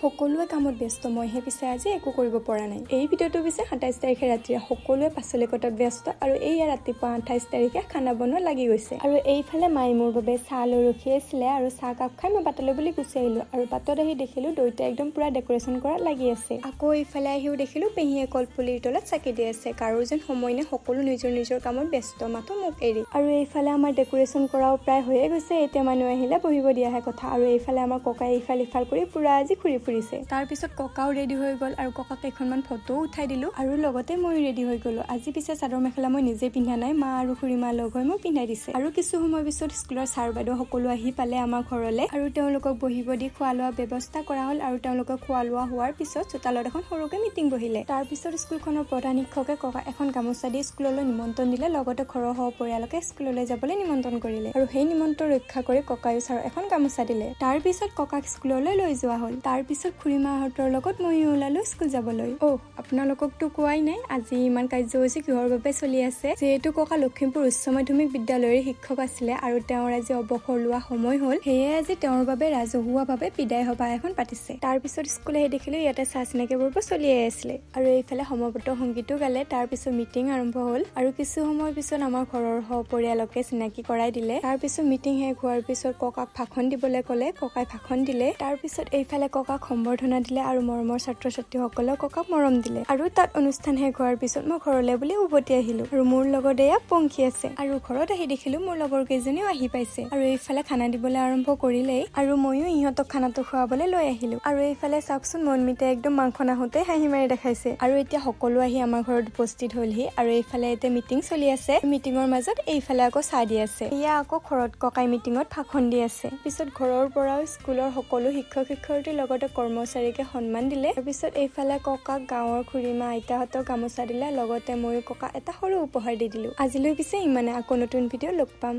সকলোৱে কামত ব্যস্ত, মইহে পিছে আজি একো কৰিব পৰা নাই। এই ভিডিঅ'টো পিছে 27 তাৰিখে ৰাতি সকলোৱে পাচলি কটাত ব্যস্ত আৰু এইয়া ৰাতিপুৱা 28 তাৰিখে খানা বনোৱা লাগি গৈছে। আৰু এইফালে মায়ে মোৰ বাবে চাহ লৈ ৰখি আছিলে আৰু চাহ কাপ খাই মই বাটলৈ বুলি গুচি আহিলোঁ। আৰু বাটত আহি দেখিলোঁ দেউতাই একদম পূৰা ডেক'ৰেশ্যন কৰা লাগি আছে। আকৌ এইফালে আহিও দেখিলোঁ পেহীয়ে কলপুলিৰ তলত চাকি দি আছে। কাৰো যেন সময় নাই, সকলো নিজৰ নিজৰ কামত ব্যস্ত, মাথো মোক এৰি। আৰু এইফালে আমাৰ ডেক'ৰেশ্যন কৰাও প্ৰায় হৈয়ে গৈছে। এতিয়া মানুহ আহিলে বহিব দিয়াহে কথা। আৰু এইফালে আমাৰ ককাই ইফাল ইফাল কৰি পূৰা আজি ঘূৰি ফুৰিছে। তাৰপিছত ককাও ৰেডি হৈ গ'ল আৰু ককাক কেইখনমান ফটোও উঠাই দিলোঁ আৰু লগতে ময়ো ৰেডি হৈ গ'লোঁ। আজি পিছে চাদৰ মেখেলা মই নিজে পিন্ধা নাই, মা আৰু খুৰীমা লগ হৈ মোক পিন্ধাই দিছে। আৰু কিছু সময় পিছত স্কুলৰ ছাৰ বাইদেউ সকলো আহি পালে আমাৰ ঘৰলৈ আৰু তেওঁলোকক বহিব দি খোৱা লোৱা ব্যৱস্থা কৰা হ'ল। আৰু তেওঁলোকক খোৱা লোৱা হোৱাৰ পিছত চোতালত এখন সৰুকৈ মিটিং বহিলে। তাৰপিছত স্কুলখনৰ প্ৰধান শিক্ষকে ককাক এখন গামোচা দি স্কুললৈ নিমন্ত্ৰণ দিলে, লগতে ঘৰৰ সপৰিয়ালকে স্কুললৈ যাবলৈ নিমন্ত্ৰণ কৰিলে। আৰু সেই নিমন্ত্ৰণ ৰক্ষা কৰি ককায়ো ছাৰক এখন গামোচা দিলে। তাৰপিছত ককাক স্কুললৈ লৈ যোৱা হ'ল। তাৰপিছত খুৰীমাহঁতৰ লগত ময়ো ওলালো স্কুল যাবলৈ। অ', আপোনালোককতো কোৱাই নাই আজি ইমান কাৰ্যসূচী কিহৰ বাবে চলি আছে। যিহেতু ককা লখিমপুৰ উচ্চ মাধ্যমিক বিদ্যালয়ৰ শিক্ষক আছিলে আৰু তেওঁৰ আজি অৱসৰ লোৱা সময় হ'ল, সেয়ে আজি তেওঁৰ বাবে ৰাজহুৱাভাৱে বিদায় সভা এখন পাতিছে। তাৰপিছত স্কুল আহি দেখিলো ইয়াতে চা চিনাকিবোৰ চলিয়ে আছিলে আৰু এইফালে সমবেত সংগীতো গালে। তাৰপিছত মিটিং আৰম্ভ হ'ল আৰু কিছু সময় পিছত আমাৰ ঘৰৰ সপৰিয়ালকে চিনাকি কৰাই দিলে। তাৰপিছত মিটিং শেষ হোৱাৰ পিছত ককাক ভাষণ দিবলৈ ক'লে, ককাই ভাষণ দিলে। তাৰপিছত এইফালে ককাক সম্বৰ্ধনা দিলে আৰু মৰমৰ ছাত্ৰ ছাত্ৰীসকলেও ককাক মৰম দিলে। আৰু তাত অনুষ্ঠান শেষ হোৱাৰ পিছত মই ঘৰলৈ বুলি উভতি আহিলো আৰু মোৰ লগত এয়া পংখী আছে। আৰু ঘৰত আহি দেখিলো মোৰ লগৰ কেইজনীও আহি পাইছে আৰু এইফালে খানা দিবলৈ আৰম্ভ কৰিলেই আৰু ময়ো ইহঁতক খানাটো খুৱাবলৈ লৈ আহিলো। আৰু এইফালে চাওকচোন, মনমিতে একদম মাংস নাহোতে হাঁহি মাৰি দেখাইছে। আৰু এতিয়া সকলো আহি আমাৰ ঘৰত উপস্থিত হ'লহি আৰু এইফালে এতিয়া মিটিং চলি আছে। মিটিঙৰ মাজত এইফালে আকৌ চাহ দি আছে। এয়া আকৌ ঘৰত ককাই মিটিঙত ভাষণ দি আছে। পিছত ঘৰৰ পৰাও স্কুলৰ সকলো শিক্ষক শিক্ষয়িত্ৰীৰ লগতে কৰ্মচাৰীকে সন্মান দিলে। তাৰপিছত এইফালে ককাক গাঁৱৰ খুৰীমা আইতাহঁতক গামোচা দিলে, লগতে ময়ো ককাক এটা সৰু উপহাৰ দি দিলো। আজিলৈ পিছে ইমানে, আকৌ নতুন ভিডিঅ' লগ পাম।